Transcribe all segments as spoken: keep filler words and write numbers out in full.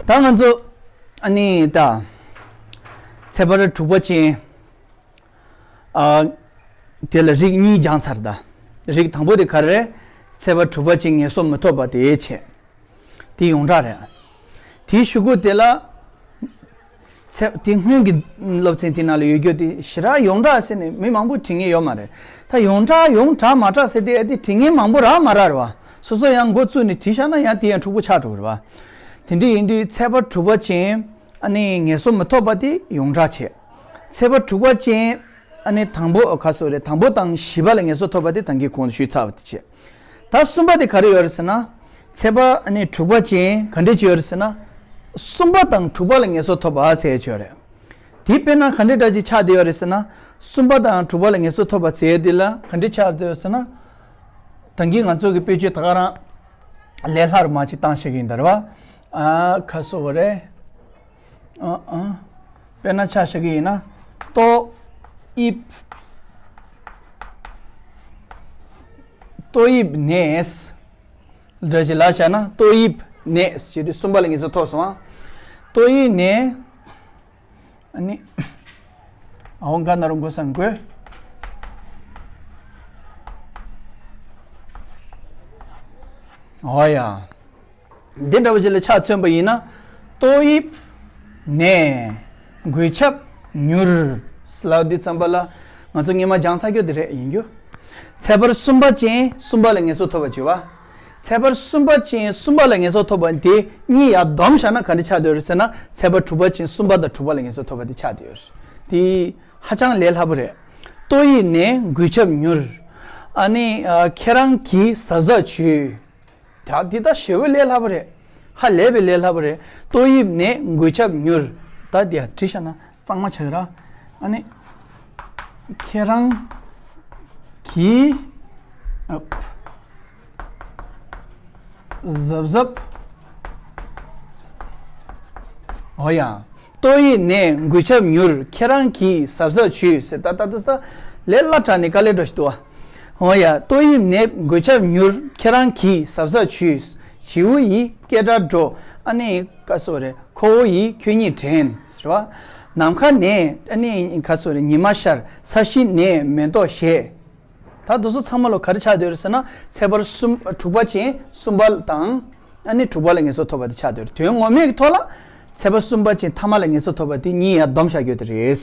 ད་ང་ཚོ་ཨ་ནི་ད་ཚེག་བར་དྲུག་པ་ཅན། ཨ། དེ་ལ་རིགས་གཉིས་སྦྱངས་ཚར། ད་རིགས་དང་པོ་དེ་ག་རེ་རེད། ཚེག་བར་དྲུག་པ་ཅན་ངེས་སོ་མི་ཐོབ་པ་དེ་བྱས། དེ་ཡོངས་གྲགས་རེད། དེའི་གཞུག་གུ་དེ་ལ། ཚེ་དེ་སྔོན་གྱི་སློབ་ཚན་དེ་ནང་ལ་ཡོད་རྒྱུ་དེ་ཞེ་དྲག་ཡོངས་གྲགས་ཟེར་ནས་མི་མང་པོ་བྲིས་མཁན་ཡོད་མ་རེད། ད་ཡོངས་གྲགས་ཡོངས་གྲགས་མ་གྲགས་ཟེར་དེ་ཨ་དེ་བྲིས་མཁན་མང་པོ་རག་མ་རག་རེད་བ། སོ་སོ་ཡང་འགོ་བཙུགས་ནས་བྲིས་བཞག་ན་ཡང་དེ་ཡང་འཁྲུག་པོ་ཆགས་འགྲོ་གི་རེད་བ། དེ་འདྲ་ཡིན་དུས་ཚེག་བར་དྲུག་པ་ཅན་ཨ་ནི་ངེས་སོ་མི་ཐོབ་པ་དེ་ཡོངས་གྲགས་བྱས། ཚེག་བར་དྲུག་པ་ཅན་ཨ་ནི་དང་པོ་ག་སོ་རེད། དང་པོ་དང་བཞི་པ་ལ་ངེས་སོ་ཐོབ་པ་དེ་ད་གིན་གོང་དུ་ཞུས་ཚར་བ་དེ་བྱས། ད་གསུམ་པ་དེ་ག་རེ་ཡོད་རེད་ཟེར་ན། ཚེག་བར་ཨ་ནི་དྲུག་པ་ཅན་ག་འདྲས་ཅིག་ཡོད་རེད་ཟེར་ན། གསུམ་པ་དང་དྲུག་པ་ལ་ངེས་སོ་ཐོབ་པ་ཟེར་ཡ་ཅིག་ཡོད་རེད། དེ་དཔེར་ན་ག་འདྲས་འདྲ་ཅིག་ཆགས་བསྡད་ཡོད་རེད་ཟེར་ན། གསུམ་པ་དང་དྲུག་པ་ལ་ངེས་སོ་ཐོབ་པ་ཟེར་ཡ་དེ་ལ་ག་འདྲས་ཆགས་བསྡད་ཡོད་ཟེར་ན། ད་གིན་ང་ཚོ་གི་དཔེ་བརྗོད་ད་ག་རང་ལས་སླ་རུ་མ་ཅིག་བཏང་བཞག་གི་ཡིན་ད་རེད་བ། ཨ་ཁ་སོ་བ་རེད། ཨ་ཨ། དཔེར་ན་ཆ་བཞག་གི་ཡིན་ན། ཏོག་དབྱིབས། ཏོག་དབྱིབས་ནས། འདྲ་ཞིག་ལ་བཞག་ན་ཏོག་དབྱིབས་ནས་ཞེས་དུས་གསུམ་པ་ལ་ངེས་སོ་ཐོབ་སོང་ཨ། ཏོག་དབྱིབས་ནས། ཨ་ནི། ཨ་འོ་འགའ་ན་རུ་འགོ་སང་དགོས། ཨོ་ཡ། འདི་འདྲ་བ་ཅིག་ལ་ཆ་མཚོན་པ་ཡིན་ན། ཏོག་དབྱིབས་ནས་འགོས་ཁྱབ་མྱུར་ཟེར་ལབ་དུས་ཙམ་པ་ལ་ང་ཚོ་སྔོན་མ་སྦྱངས་ཚར་རྒྱུ་དེ་རེད་ཡིན་རྒྱུ། ཚེག་བར་གསུམ་པ་ཅན་གསུམ་པ་ལ་ངེས་སོ་ཐོབ་པ་བྱེད་པ། ཚེག་བར་གསུམ་པ་ཅན་གསུམ་པ་ལ་ངེས་སོ་ཐོབ་པ་དེ་གཉིས་ཡར་བསྡོམས་བཞག་ན་ག་འདྲ་ཆགས་བསྡད་ཡོད་རེད་ཟེར་ན། ཚེག་བར་དྲུག་པ་ཅན་གསུམ་པ་དང་དྲུག་པ་ལ་ངེས་སོ་ཐོབ་པ་དེ་ཆགས་བསྡད་ཡོད་རེད། དེ་ཧ་ཅང་ལས་སླ་པོ་རེད། ཏོག་དབྱིབས་ནས་འགོས་ཁྱབ་མྱུར། ཨ་ནི་ཨ་ཁྱེད་རང་གིས་གཟབ་གཟབ་བྱོས། ད་འདི་ད་ཞེ་པོ་ལས་སླ་པོ་རེད། ཧ་ལས་པའི་ལས་སླ་པོ་རེད། ཏོག་དབྱིབས་ནས་འགོས་ཁྱབ་མྱུར། ད་འདི་ཡ་བྲིས་བཞག་ན་གཙང་མ་ཆགས་ཀྱི་ར། ཨ་ནི། ཁྱེད་རང་གིས་ཨ་གཟབ་གཟབ། ཨོ་ཡ། ཏོག་དབྱིབས་ནད་འགོས་ཁྱབ་མྱུར། ཁྱེད་རང་གིས་གཟབ་གཟབ་བྱོས་ཟེར། ད་ལྟ་དུ་ས་ལས་སླ་དྲགས་ནས་དཀའ་ལས་འགྲོ་ཞིག་འདུག་བ། ཨོ་ཡ། ཏོག་དབྱིབས་ནད་འགོས་ཁྱབ་མྱུར། ཁྱེད་རང་གིས་གཟབ་གཟབ་བྱོས། བྱིའུ་ཡི་སྐད་སྒྲ་སྒྲོག་ཨ་ནི་ཀ་སོ་རེད། ཁོ་བོ་ཡིས་ཁྱོད་ཉིད་དྲན་ཟེར་བ། ནམ་མཁའ་ནས་ཨ་ནི་ཀ་སོ་རེད། ཉི་མ་ཤར། ས་གཞི་ནས་མེ་ཏོག་བཞད། ད་དུ་སོ་ཚང་མ་ལོ་ག་རེ་ཆགས་བསྡད་ཡོད་རེད་ཟེར་ན། ཚེག་བར་གསུམ་དྲུག་པ་ཅན་གསུམ་པ་དང་ཨ་ནི་དྲུག་པ་ལ་ངེས་སོ་ཐོབ་པ་དེ་ཆགས་བསྡད་ཡོད་རེད། དོན་ངོ་མའི་ཐོག་ལ་ཚེག་བར་གསུམ་པ་ཅན་ཐ་མ་ལ་ངེས་སོ་ཐོབ་པ་དེ་གཉིས་ཡར་བསྡོམས་བཞག་རྒྱུ་དེ་རེད།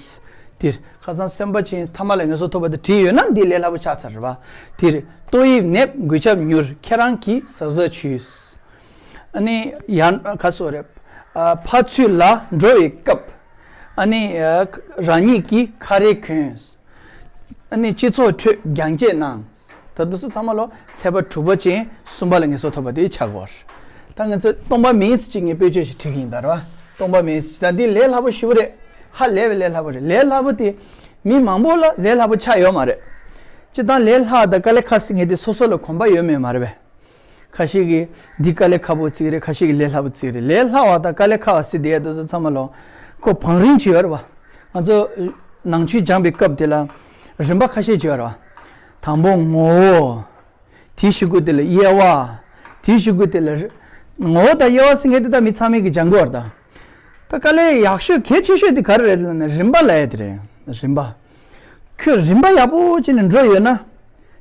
དེར་ཁ་སང་གསུམ་པ་ཅན་ཐ་མ་ལ་ངེས་སོ་ཐོབ་པ་དེ་བྲིས་ཡོད་ན་འདི་ལས་སླ་པོ་ཆགས་ཚར་རེད་བ། དེར་ཏོག་དབྱིབས་ནད་འགོས་ཁྱབ་མྱུར། ཁྱེད་རང་གིས་གཟབ་གཟབ་བྱོས། ཨ་ནི་ཡང་ཁ་སོ་རེད། ཕ་ཚུལ་ལ་འགྲོ་བའི་སྐབས། ཨ་ནི་རང་ཉིད་ཀྱི་ཁ་རས་གྱོན། ཨ་ནི་སྤྱི་ཚོགས་ཁྲོད་རྒྱང་བཀྱེད་གནང་། ད་དུ་སོ་ཚང་མ་ལོ་ཚེག་བར་དྲུག་པ་ཅན་གསུམ་པ་ལ་ངེས་སོ་ཐོབ་པ་དེ་ཆགས་ཀྱི་ཡོད་རེད། ད་ང་ཚོས་སྟོང་པ་མིན་ཅིག་ངས་དཔེ་བརྗོད་ཞིག་བྲིས་ཀྱི་ཡིན་ད་རེད་བ། སྟོང་པ་མིན་ཅིག་ད་འདི་ལས་སླ་པོ་ཞེ་པོ་རེད། ཧ་ལས་པའི་ལས་སླ་པོ་རེད། ལས་སླ་པོ་དེ་མི་མང་པོ་ལ་ལས་སླ་པོ་ཆགས་ཡོད་མ་རེད། སྤྱིར་བཏང་ལས་སླ་དང་དཀའ་ལས་ཁག་ཟེར་མཁན་དེ་སོ་སོ་ལ་གོམས་པ་ཡོད་མེད་མ་རེད་པས། ཁ་ཤས་ཀྱིས་འདི་དཀའ་ལས་ཁག་པོ་བརྩི་གི་རེད། ཁ་ཤས་ཀྱིས་ལས་སླ་པོ་བརྩི་གི་རེད། ལས་སླ་བ་དང་དཀའ་ལས་ཁག་པ་ཟེར་བསྡད་ཡ་དེ་ཚོ་ཚང་མ་ལོ་ཁོ་བང་རིམ་ཅིག་ཡོད་རེད་བ། ང་ཚོ་ནང་ཆོས་སྦྱངས་པའི་སྐབས་དེ་ལ་རིམ་པ་ཁ་ཤས་ཅིག་ཡོད་རེད་བ། དང་པོ་ངོ་བོ། དེའི་གཞུག་གུ་དེ་ལ་དབྱེ་བ། དེའི་གཞུག་གུ་དེ་ལ་རི- ངོ་བོ་དང་དབྱེ་བ་ཟེར་མཁན་དེ་ད་མི་ཚང་མས་ཀྱིས་སྦྱང་གི་ཡོད་རེད་ད། ད་དཀའ་ལས་ཡག་ཤོས་གལ་ཆེ་ཤོས་དེ་ག་རེ་རེད་ཟེར་ན་རིམ་པ་ལབ་ཡ་དེ་རེད། རིམ་པ། ཁྱོད་རིམ་པ་ཡག་པོ་བྱས་ནས་འགྲོ་ཡོད་ན།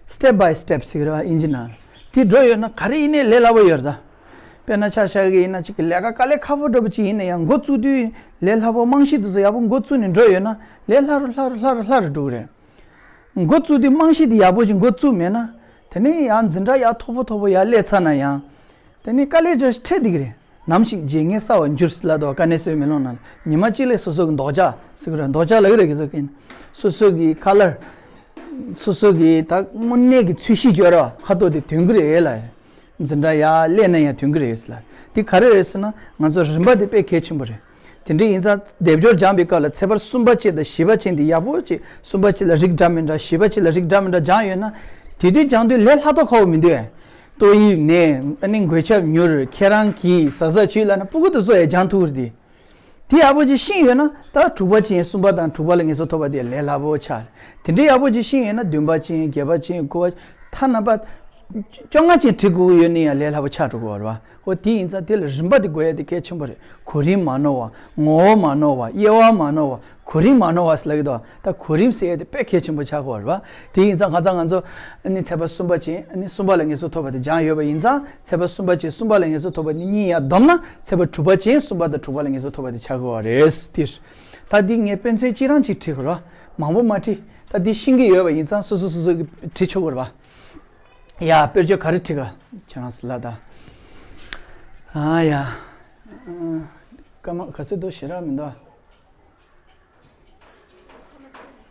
Step by step ཟེར་གི་རེད་བ་དབྱིན་ཇི་ནང་། དེ་འགྲོ་ཡོད་ན་ག་རེ་ཡིན་ནའི་ལས་སླ་པོ་ཡོད་རེད་ད། དཔེར་ན་ཆ་བཞག་གི་ཡིན་ན་གཅིག་གི་ལས་ཀ་དཀའ་ལས་ཁག་པོ་འདྲ་པོ་ཅིག་ཡིན་ན་ཡང་འགོ་བཙུགས་དུས་ལས་སླ་པོ་རྨང་གཞི་དེ་ཚོ་ཡག་པོ་འགོ་བཙུགས་ནས་འགྲོ་ཡོད་ན་ལས་སླ་རུ་སླ་རུ་སླ་རུ་སླ་རུ་འགྲོ་གི་རེད། འགོ་བཙུགས་དུས་རྨང་གཞི་དེ་ཡག་པོ་ཅིག་འགོ་བཙུགས་མེད་ན། དེ་ནས་ཡང་འཛིན་གྲྭ་ཡག་མཐོ་པོ་མཐོ་པོ་ཡར་སླེབས་ཚར་ན་ཡང་། དེ་ནས་དཀའ་ལས་ཅིག་འཕྲད་བསྡད་ཀྱི་རེད། ནམ་ཞིག་བརྗེད་ངས་གསར་བར་འགྱུར་ལབ་འདུག་དཀའ་གནད་གསོའི་མེ་ལོང་ནང་ལ། ཉི་མ་གཅིག་ལ་སོ་སོ་གི་འདོགས་ཆགས་ཟེར་གི་རེད། འདོགས་ཆགས་ལབ་ཀྱི་རེད་གི་སོ་གིན། སོ་སོ་གི་ཁ་ལར། སོ་སོ་གི་ད་དངོས་གནས་ཀྱི་ཚུལ་ཤིང་སྦྱོར་བ་ཁ་ཐོག་དེ་ཐོན་གི་རེད་ལ། འཛིན་གྲྭ་ཡར་སླེབས་ན་ཡང་ཐོན་གི་རེད་ལ། དེ་ག་རེ་རེད་ཟེར་ན་ང་ཚོ་རིམ་པ་དེ་དཔེ་གལ་ཆེན་པོ་རེད། དེ་འདྲ་ཡིན་ཙང་སྡེབ་སྦྱོར་སྦྱངས་པའི་སྐབས་ལ་ཚེག་བར་གསུམ་པ་ཅན་དང་བཞི་པ་ཅན་དེ་ཡག་པོ་ཅིག་གསུམ་པ་ཅན་ལ་རིགས་འདྲ་མི་འདྲ་བཞི་པ་ཅན་ལ་རིགས་འདྲ་མི་འདྲ་སྦྱངས་ཡོད་ན། དེ་དུས་སྦྱངས་དུས་ལས་སླ་ཏོག་ཁག་པོ་མི་འདུག་ཨེ། ཏོག་དབྱིབས་ནད་ཨ་ནི་འགོས་ཁྱབ་མྱུར། ཁྱེད་རང་གིས་གཟབ་གཟབ་བྱོས་ལབ་ན་སྤུ་གུ་དེ་ཚོ་ཡང་སྦྱང་ཐུབ་ཀྱི་རེད་དེ། དེ་ཡག་པོ་ཅིག་ཤེས་ཡོད་ན་ད་དྲུག་པ་ཅན་གསུམ་པ་དང་དྲུག་པ་ལ་ངེས་སོ་ཐོབ་པ་དེ་ལས་སླ་པོ་ཆགས་རེད། དེ་འདྲའི་ཡག་པོ་ཅིག་ཤེས་ཡོད་ན་བདུན་པ་ཅན་བརྒྱད་པ་ཅན་དགུ་པ་ཐ་ན་པ། བཅོ་ལྔ་ཅན་བྲི་དགོས་ཀྱི་ཡོད་ན་ཡང་ལས་སླ་པོ་ཆགས་འགྲོ་གི་ཡོད་རེད་བ། འོ་དེ་ཡིན་ཙང་དེ་ལ་རིམ་པ་དེ་དགོས་ཡ་དེ་གལ་ཆེན་པོ་རེད། གོ་རིམ་མ་ནོར་བ། ངོ་བོ་མ་ནོར་བ། དབྱེ་བ་མ་ནོར་བ། གོ་རིམ་མ་ནོར་བ་ཟེར་ལབ་ཀྱི་འདུག་ད་གོ་རིམ་ཟེར་ཡ་དེ་དཔེ་གལ་ཆེན་པོ་ཆགས་ཀྱི་ཡོད་རེད་བ། དེ་ཡིན་ཙང་ཁ་སང་ང་ཚོ་ཨ་ནི་ཚེས་པ་གསུམ་པ་ཅན་ཨ་ནི་གསུམ་པ་ལ་ངེས་སོ་ཐོབ་པ་དེ་སྦྱངས་ཡོད་པ་ཡིན་ཙང་ཚེས་པ་གསུམ་པ་ཅན་གསུམ་པ་ལ་ངེས་སོ་ཐོབ་པ་དེ་གཉིས་ཡར་བསྡོམས་ན་ཚེས་པ་དྲུག་པ་ཅན་གསུམ་པ་དང་དྲུག་པ་ལ་ངེས་སོ་ཐོབ་པ་དེ་ཆགས་ཀྱི་ཡོད་རེད། དེ་ད་འདི་ངས་དཔེ་མཚོན་གཅིག་རང་གཅིག་བྲིས་དགོས་རེད་བ། མང་པོ་མ་བྲིས། ད་འདི་ཤེས་ཀྱི་ཡོད་པ་ཡིན་ཙང་སོ་སོ་སོ་སོ་གིས་བྲིས་ཆོག་གི་རེད་བ། ཡ། དཔེར་བརྗོད་ག་རེ་བྲིས་ག་ཁྱེད་རང་ཚོ་ལ་ད། ཨ་ཡ། སྐར་མ་ག་ཚོད་འདུག་ཞེ་དྲག་མི་འདུག་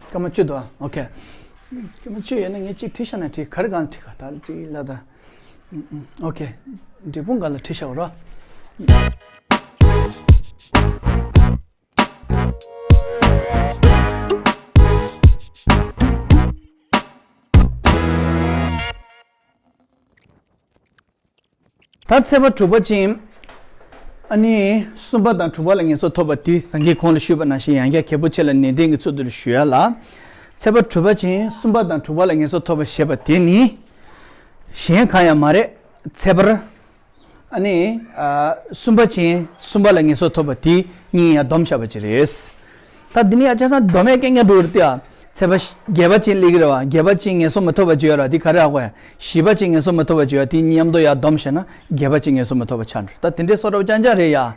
སྐར་མ་བཅུ་འདུག་ཨོ་ཁེ། སྐར་མ་བཅུ་ཡོད་ན་ངས་གཅིག་བྲིས་བཞག་ན་འགྲིག་ག་རེ་གང་བྲིས་ག་ད་གཅིག་ལ་ད། ཨོ་ཁེ། འབྲས་སྤུངས་སྒང་ལ་བྲིས་བཞག་རོགས། ད་ཚེས་པ་དྲུག་པ་ཅན། ཨ་ནི་གསུམ་པ་དང་དྲུག་པ་ལ་ངེས་སོ་ཐོབ་པ་དེ་ད་གིན་གོང་ལ་ཞུས་པ་ནང་བཞིན་ཡང་བསྐྱར་གལ་པོ་ཆེ་ལ་ནན་ཏན་གྱི་ཚུལ་དུ་ཞུ་ཡ་ལ། ཚེས་པ་དྲུག་པ་ཅན་གསུམ་པ་དང་དྲུག་པ་ལ་ངེས་སོ་ཐོབ་པ་ཞེས་པ་དེ་ནི། གཞན་གང་ཡང་མ་རེད། ཚེས་པར། ཨ་ནི། ཨ། གསུམ་པ་ཅན་གསུམ་པ་ལ་ངེས་སོ་ཐོབ་པ་དེ་གཉིས་ཡང་བསྡོམས་བཞག་པ་ཅིག་རེད། ད་འདི་ནི་ཡ་ཆ་ཚང་བསྡོམས་ཡ་རྐྱང་རྐྱང་འགྲོ་རེད་དེ་ཡ། ཚེས་པ་བརྒྱད་པ་ཅན་སླེབས་ཀྱི་རེད་བ། བརྒྱད་པ་ཅན་ངེས་སོ་མི་ཐོབ་པ་ཅིག་ཡོད་ར་འདི་ག་རེ་ཨ་གོ་ཡ། བཞི་པ་ཅན་ངེས་སོ་མི་ཐོབ་པ་ཅིག་ཡོད་དེ་མཉམ་དུ་ཡ་བསྡོམས་བྱས་ན་བརྒྱད་པ་ཅན་ངེས་སོ་མི་ཐོབ་པ་ཆགས་འགྲོ། ད་དེ་འདྲའི་བཟོ་འདྲ་པོ་རྐྱང་རྐྱང་རེད་ཡ།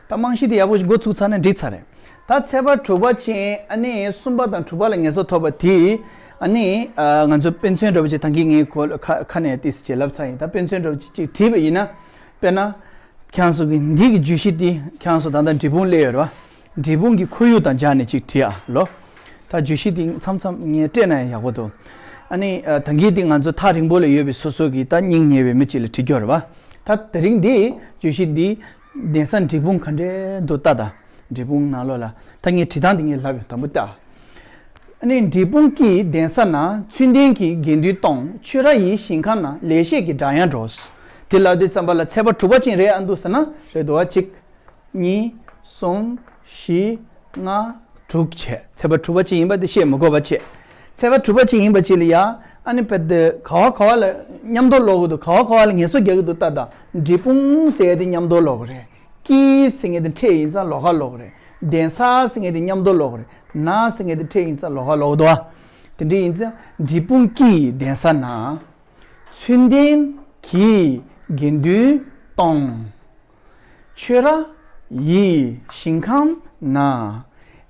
ད་རྨང་གཞི་དེ་ཡག་པོ་ཞིག་འགོ་ཚུགས་ཚར་ན་འགྲིག་ཚར་རེད། ད་ཚེས་པ་དྲུག་པ་ཅན་ཨ་ནི་གསུམ་པ་དང་དྲུག་པ་ལ་ངེས་སོ་ཐོབ་པ་དེ། ཨ་ནི། ཨ། ང་ཚོ་དཔེ་མཚོན་འདྲ་པོ་ཅིག་ད་གིན་ངས་གོ་ཁ་ཁ་ནས་ཏིས་ཅིག་ལབ་ཚར་ཡིན། ད་དཔེ་མཚོན་འདྲ་པོ་ཅིག་ཅིག་བྲིས་པ་ཡིན་ན། དཔེར་ན། ཁྱེད་རང་ཚོ་གི་འདི་གི་བརྗོད་གཞི་འདི་ཁྱེད་རང་ཚོ་ད་ལྟ་འབྲས་སྤུངས་སླེབས་ཡོད་རེད་བ། འབྲས་སྤུངས་ཀྱི་ཁོར་ཡུག་དང་སྦྱར་ནས་ཅིག་བྲིས་ཨ་ལོ། ད་བརྗོད་གཞི་འདི་མཚམས་མཚམས་ངས་སྤྲད་ན་ཡང་ཡག་པོ་འདུག་ཨ་ནི། ཨ། ད་གིན་འདི་ང་ཚོ་ཐག་རིང་པོ་ལ་ཡོད་པའི་སོ་སོ་གི་ད་སྙིང་ཉེ་བའི་མི་གཅིག་ལ་བྲིས་རྒྱུ་རེད་བ། ད་དེ་རིང་འདི་བརྗོད་གཞི་འདི་གདན་ས་འབྲས་སྤུངས་ག་འདྲས་འདུག་ལྟ་ད། འབྲས་སྤུངས་ནང་ལོགས་ལ། ད་ངས་བྲིས་སྟངས་འདི་ངས་ལབ་ཡོད། དང་པོ་ལྟ། ཨ་ནི་འབྲས་སྤུངས་ཀྱི་གདན་ས་ན་ཚུལ་ལྡན་གྱི་དགེ་འདུན་སྟོང་། ཆོས་ར་ཡི་ཞིང་ཁམས་ན་ལེགས་བཤད་ཀྱི་སྒྲ་དབྱངས་སྒྲོགས། དེ་ལབ་དུས་ཙམ་པ་ལ་ཚེས་པ་དྲུག་པ་ཅན་རེད་ཨ་འདུག་ཟེར་ན་རེད་འདུག་བ། གཅིག་གཉིས། གསུམ། བཞི། ལྔ། དྲུག་བྱས། ཚེས་པ་དྲུག་པ་ཅན་ཡིན་པ་དེ་བཤད་མི་དགོས་པ་བྱས། ཚེས་པ་དྲུག་པ་ཅན་ཡིན་པ་ཅིག་ལ་ཡ། ཨ་ནི་བེ་དེ་ག་བ་ག་བ་ལ་མཉམ་དུ་ལོག་གི་འདུག་ག་བ་ག་བ་ལ་ངེས་སོ་རྒྱག་གི་འདུག་ལྟ་ད། འབྲས་སྤུངས་ཟེར་ཡ་དེ་མཉམ་དུ་ལོག་གི་རེད། ཀྱི་ཟེར་མཁན་དེ་འཕྲེད་ཡིན་ཙང་ལོགས་ཀ་ལོག་གི་རེད། གདན་ས་ཟེར་མཁན་དེ་མཉམ་དུ་ལོག་གི་རེད། ན་ཟེར་མཁན་དེ་འཕྲེད་ཡིན་ཙང་ལོགས་ཀ་ལོག་གི་འདུག་བ། དེ་འདྲ་ཡིན་ཙང་འབྲས་སྤུངས་ཀྱི་གདན་ས་ན། ཚུལ་ལྡན་གྱི་དགེ་འདུན་སྟོང་། ཆོས་ར་ཡི་ཞིང་ཁམས་ན།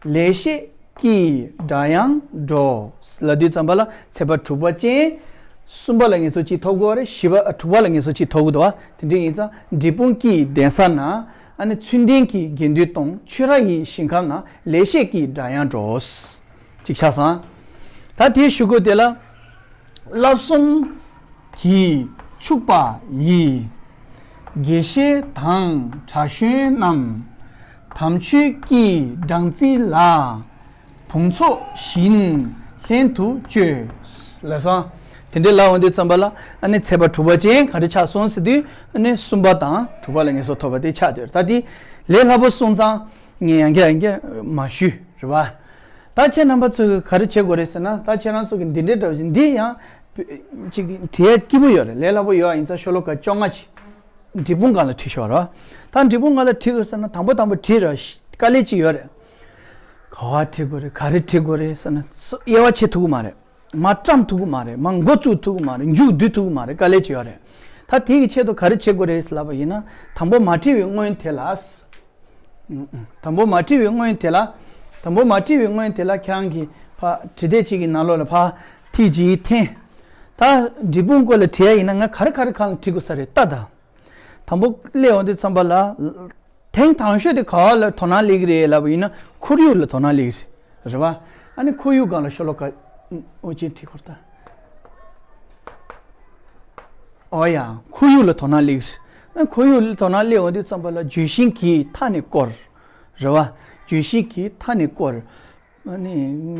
ལེགས་བཤད་ཀྱི་སྒྲ་དབྱངས་སྒྲོགས། ལབ་དུས་ཙམ་པ་ལ་ཚེས་པ་དྲུག་པ་ཅན། གསུམ་པ་ལ་ངེས་སོ་གཅིག་ཐོབ་དགོས་རེད། བཞི་པ་དྲུག་པ་ལ་ངེས་སོ་གཅིག་ཐོབ་དགོས་འདུག་བ། དེ་འདྲ་ཡིན་ཙང་འབྲས་སྤུངས་ཀྱི་གདན་ས་ན། ཨ་ནི་ཚུལ་ལྡན་གྱི་དགེ་འདུན་སྟོང་། ཆོས་ར་ཡི་ཞིང་ཁམས་ན། ལེགས་བཤད་ཀྱི་སྒྲ་དབྱངས་སྒྲོགས། ཅིག་ཆགས་སོང་། ད་དེའི་གཞུག་གུ་དེ་ལ། བསླབ་གསུམ་གྱིས་ཕྱུག་པ་ཡི། དགེ་བཤེས་དང་གྲྭ་གཞོན་རྣམས། དམ་ཆོས་ཀྱི་སྦྲང་རྩི་ལ། བུང་ཚོགས་བཞིན་ལྷན་དུ་སྤྱོད། ལབ་སོང་། དེ་འདྲའི་ལབ་འོང་དུས་ཙམ་པ་ལ་ཨ་ནི་ཚེས་པ་དྲུག་པ་ཅན་ག་འདྲ་ཆགས་སོང་ཟེར་དུས་ཨ་ནི་གསུམ་པ་དང་དྲུག་པ་ལ་ངེས་སོ་ཐོབ་པ་དེ་ཆགས་བསྡད་ཡོད་རེད། ད་དེ་ལས་སླ་པོ་སོང་ཙང་ངས་ཡང་བསྐྱར་ཡང་བསྐྱར་མ་ཞུས་རེད་བ། ད་ཁྱེད་རྣམ་པ་ཚོས་ག་རེ་བྱེད་དགོས་རེད་ཟེར་ན། ད་ཁྱེད་རང་ཚོ་གི་འདི་འདྲའི་འདྲ་བ་ཞིག་འདི་ཡང་ཅིག་བྲིས་ཡ་སྐྱིད་པོ་ཡོད་རེད། ལས་སླ་པོ་ཡོད་ཨ། ཡིན་ཙང་ཤོ་ལོ་ཀ་བཅོ་ལྔ་ཅིག་འབྲས་སྤུངས་སྒང་ལ་བྲིས་ཤོག་ར། ད་འབྲས་སྤུངས་སྒང་ལ་བྲིས་དགོས་ཟེར་ན་དང་པོ་དང་པོ་བྲིས་ར་དཀའ་ལས་ཅིག་ཡོད་རེད། ག་བ་བྲིས་དགོས་རེད། ག་རེ་བྲིས་དགོས་རེད་ཟེར་ན་དབྱེ་བ་ཕྱེ་ཐུབ་ཀྱི་མ་རེད། མ་བཀྲམ་ཐུབ་ཀྱི་མ་རེད། མ་འགོ་བཙུགས་ཐུབ་ཀྱི་མ་རེད། མཇུག་བསྡུ་ཐུབ་ཀྱི་མ་རེད། དཀའ་ལས་ཅིག་ཡོད་རེད། ད་དེ་གི་ཆེད་དུ་ག་རེ་བྱེད་དགོས་རེད་ལབ་པ་ཡིན་ན། དང་པོ་མ་བྲིས་པའི་སྔོན་དེ་ལ། དང་པོ་མ་བྲིས་པའི་སྔོན་དེ་ལ། དང་པོ་མ་བྲིས་པའི་སྔོན་དེ་ལ་ཁྱེད་རང་གིས་ཕ་བྲིས་དེབ་ཅིག་གི་ནང་ལོགས་ལ་ཕ་ཐིག་ཅིག་འཐེན། ད་འབྲས་སྤུངས་སྐོར་ལ་བྲིས་ཡ་ཡིན་ན་ང་ག་རེ་ག་རེ་གང་ལ་བྲིས་དགོས་ས་རེད་ལྟ་ད། དང་པོ་སླེབས་འོང་དུས་ཙམ་པ་ལ། ཐེངས་དང་ཤོས་དེ་ག་བ་ལ་དོ་སྣང་སླེབས་ཀྱི་རེད་ལབ་པ་ཡིན་ན་ཁོར་ཡུག་ལ་དོ་སྣང་སླེབས་ཀྱི་རེད། རེད་བ། ཨ་ནི་ཁོར་ཡུག་སྒང་ལ་ཤོ་ལོ་ཀ་འོ་ཅིག་བྲིས་ཁོར་ད། ཨོ་ཡ། ཁོར་ཡུག་ལ་དོ་སྣང་སླེབས་ཀྱི་རེད། ཨ་ཁོར་ཡུག་ལ་དོ་སྣང་སླེབས་འོང་དུས་ཙམ་པ་ལ་ལྗོན་ཤིང་གི་མཐའ་ནས་བསྐོར། རེད་བ། ལྗོན་ཤིང་གི་མཐའ་ནས་བསྐོར། ཨ་ནི་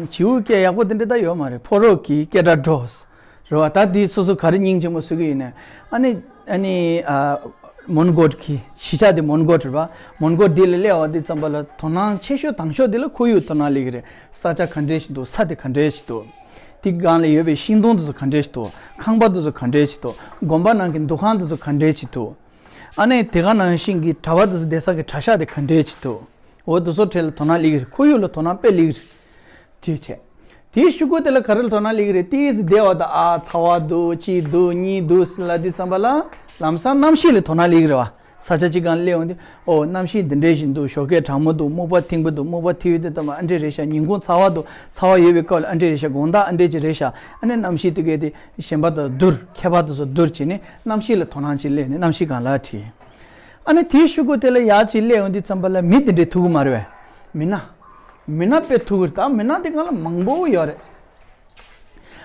བྱིའུ་སྐད་ཡག་པོ་དེ་འདྲ་ད་ཡོད་མ་རེད། ཕོ་རོག་གི་སྐད་སྒྲ་སྒྲོགས། རེད་བ། ད་འདི་སོ་སོ་ག་རེ་སྙིང་རྗེ་མོ་བཟོ་གི་ཡིན་ནས། ཨ་ནི་ཨ་ནི་ཨ་མོན་གྷོ་གི་གཞིས་ཆགས་དེ་མོན་གྷོ་རེད་བ། མོན་གྷོ་འདི་ལ་སླེབས་པ་འདི་ཙམ་པ་ལ་དོ་སྣང་ཆེ་ཤོས་དང་ཤོས་འདི་ལ་ཁོར་ཡུག་དོ་སྣང་སླེབས་ཀྱི་རེད། ས་ཆ་ག་འདྲས་ཞིག་འདུག་ས་དེ་ག་འདྲས་ཞིག་འདུག་དེ་སྒང་ལ་ཡོད་པའི་ཤིང་སྡོང་དེ་ཚོ་ག་འདྲས་ཞིག་འདུག་ཁང་པ་དེ་ཚོ་ག་འདྲས་ཞིག་འདུག་དགོན་པ་ནང་གི་འདུ་ཁང་དེ་ཚོ་ག་འདྲས་ཞིག་འདུག་ཨ་ནི་དེ་ག་ནང་བཞིན་གྱི་གྲྭ་པ་དེ་ཚོ་བསྡད་ས་གི་གྲྭ་ཤག་དེ་ག་འདྲས་ཞིག་འདུག་འོ་དེ་ཚོ་གྲས་ལ་དོ་སྣང་སླེབས་ཀྱི་རེད། ཁོར་ཡུག་ལ་དོ་སྣང་དཔེ་སླེབས་ཀྱི་རེད། དེ་བྱས། དེའི་ཤོག་གུ་དེ་ལ་ག་རེ་ལ་དོ་སྣང་སླེབས་ཀྱི་རེད། ཏོག་ཙམ་བསྡད་པ་དང་ཨ་ཚ་བ་འདུག་གཅིག་འདུག་གཉིས་འདུག་ཟེར་ལབ་དུས་ཙམ་པ་ལ་ལམ་སང་གནམ་གཤིས་ལ་དོ་སྣང་སླེབས་ཀྱི་རེད་བ། ས་ཆ་གཅིག་སྒང་སླེབས་འོང་དུས་ཨོ་གནམ་གཤིས་འདི་འདྲས་ཞིག་འདུག་ཞོགས་ཀས་གྲང་མོ་འདུག་སྨུག་པ་མཐིང་པོ་འདུག་སྨུག་པ་མཐིང་པོ་དེ་ཙམ་པ་ཨ་འདྲས་རེད་ཤག་ཉིན་གུང་ཚ་བ་འདུག་ཚ་བ་ཡོད་པའི་སྐབས་ལ་ཨ་འདྲས་རེད་ཤག་དགོང་དག་ཨ་འདྲས་ཅིག་རེད་ཤག་ཨ་ནི་གནམ་གཤིས་དེ་གས་དེ་གཞན་པ་དང་བསྡུར་མཁས་པ་དེ་ཚོ་བསྡུར་བྱས་ནས་གནམ་གཤིས་ལ་དོ་སྣང་ཅིག་སླེབས་ནས་གནམ་གཤིས་སྒང་ལ་བྲིས། ཨ་ནི་དེའི་ཤོག་གུ་དེ་ལ་ཡར་ཅིག་སླེབས་འོང་དུས་ཙམ་པ་ལ་མི་དེ་འདྲས་ཐུག་གི་མ་རེད་བས། མི་སྣ། མི་སྣ་དཔེ་ཐུག་གི་རེད། ད་མི་སྣ་དེ་སྒང་ལ་མང་པོ་ཡོད་རེད།